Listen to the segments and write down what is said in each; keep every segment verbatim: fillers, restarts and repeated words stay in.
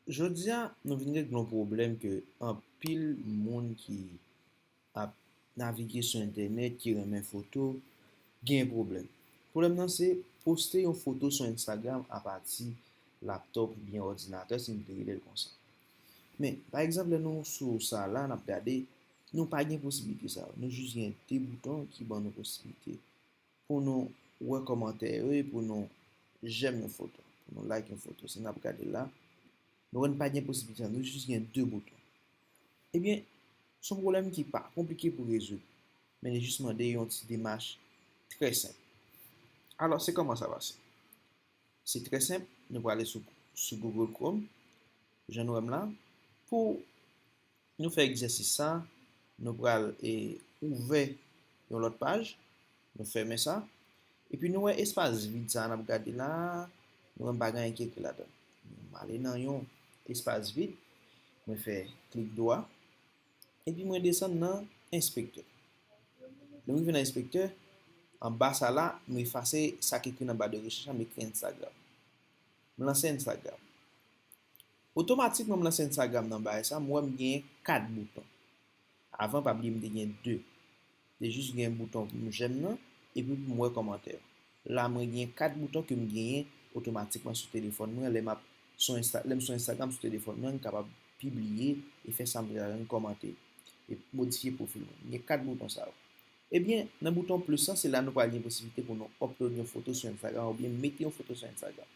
Jodi a, nou vin regle yon pwoblèm ke anpil moun ki ap navige sou entènèt, ki renmen foto, gen pwoblèm. Pwoblèm nan se poste yon foto sou Instagram apati laptòp oubyen òdinatè, si nou te rele l konsa. Men, pa egzanp, lè nou sou sa la, n ap gade, nou pa gen posiblite sa yo. Nou jis gen de bouton ki ban nou posiblite pou nou wè kòmantè yo e pou nou jèm yon foto, pou nou like yon foto. Si n ap gade la, nou wè n pa gen posiblite sa, nou jis gen de bouton. Ebyen, se yon pwoblèm ki pa konplike pou rezoud, men li jis mande yon ti demach trè senp. Alò, se kòman sa pase? Se trè senp, nou prale sou, sou Google Chrome, jan nou wè m la. Pou nou fè egzèsis sa, nou pral e, ouvè yon lòt paj, nou fèmen sa. Epi nou wè espas vid sa a n ap gade la, nou wè m pa gen anyen ki ekri ladan. M ale nan yon espas vid, mwen fè klik dwa, epi mwen desann nan enspektè. Lè m rive nan enspektè, anba sa la, m efase sa k ekri nan ba de rechèch la, m ekri Instagram. M lanse Instagram. Otomatikman, m lanse Instagram nan bagay sa, m wè m gen kat bouton. Avan, pa bliye, m te gen de. Te jis gen bouton pou m jèm nan, epi pou m wè kòmantè. La, mwen gen kat bouton ke m genyen otomatikman sou telefòn mwen lè m ap sou Insta, lè m sou Instagram sou telefòn mwen, m kapab pibliye e fè sa m vle ladan l, kòmante e modifye pwofil mwen. M gen kat bouton sa yo. Ebyen, nan bouton plis lan, se la nou pral gen posiblite pou nou upload yon foto sou Instagram oubyen mete yon foto sou Instagram.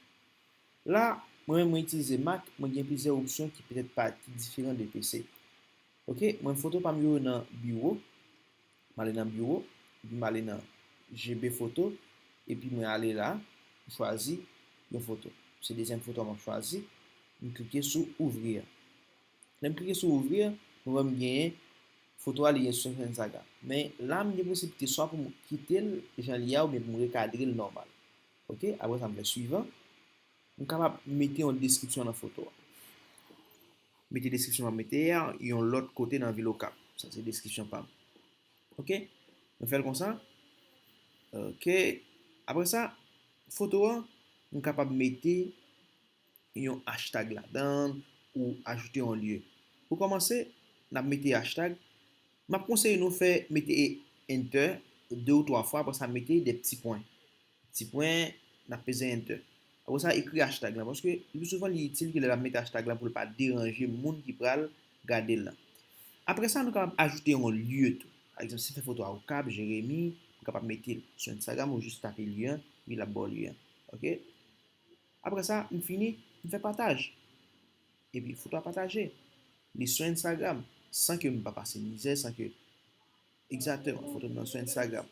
La, mwen menm mwen itilize Mac, mwen gen plizyè opsyon ki petèt pa ki diferan de P C. Ok, mwen foto pa m yo nan biwo. M ale nan biwo, epi m ale nan G B foto, epi mwen ale la, m chwazi yon foto. Se dezyèm foto a m ap chwazi, m klike sou ouvrir. Lè m klike sou ouvrir, nou wè m genyen foto a li gen sou Instagram. Men la, m gen posiblite swa pou m kite l jan li a oubyen pou m rekadre l nòmal. Ok, apre sa, m fè swivan. M kapab mete yon deskripsyon nan foto a. Mete deskripsyon m ap mete a yon lòt kote nan vil Okap. Sa se deskripsyon pa m. Ok? Mwen fè l konsa. Ok. Apre sa, foto a, m kapab mete yon hashtag ladan l ou ajoute yon lye. Pou kòmanse, n ap mete hashtag. M ap konseye nou fè mete enter de ou twa fwa, apre sa mete de ti pwen. Ti pwen, n ap peze enter. Apre sa, ekri hashtag lan, paske le pli souvan li itil ke lè n ap mete hashtag lan pou l pa deranje moun ki pral gade l lan. Apre sa, nou kapab ajoute yon lye tou. Pa egzanp, si m fè foto a Okap, Jeremi, m kapab mete l sou Instagram ou jis tape lye an, epi l ap ba w lye an. Ok? Apre sa, m fini, m fè pataj. Epi foto a pataje. Li sou Instagram, san ke m pa pase mizè, san ke, egzakteman, foto m nan sou Instagram.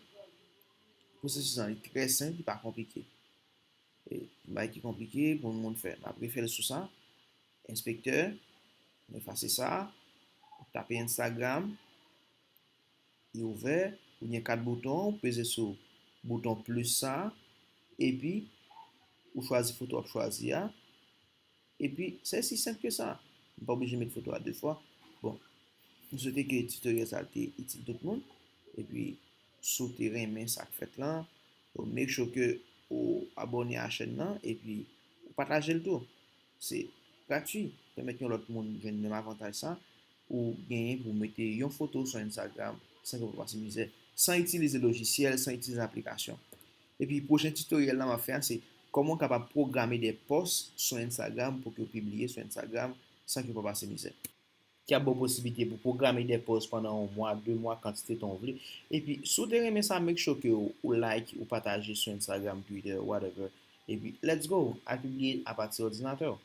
Pwosesis lan, li trè senp, li pa konplike. E, bagay ki konplike pou moun fè. M ap refè l sou sa. Enspektè, m efase sa. Tape Instagram. Li ouvè, ou gen kat bouton, ou peze sou bouton plis sa, epi ou chwazi foto w ap chwazi a. Epi, se si senp ke sa. M pa oblije met foto a de fwa. Bon, m swete ke tutorial sa te itil tout moun. Epi, si w te renmen sa k fèt lan, make sure ke ou abòne a chèn nan, epi ou pataje l tou. Se gratui. Pèmèt yon lòt moun jwenn menm avantaj sa ou genyen pou mete yon foto sou Instagram san ke w pa pase mizè, san itilize lojisyèl, san itilize aplikasyon. Epi pwochen tutorial la m ap fè a, se kòman w kapab pwograme de post sou Instagram pou ke w pibliye sou Instagram san ke w pa pase mizè. Ki ap ba w posiblite pou pwograme de post pandan yon mwa, de mwa, kantite tan w vle. Epi, si w te renmen sa, make sure ke w, ou like, ou pataje sou Instagram, Twitter, whatever. Epi, let's go! Al pibliye apati òdinatè w.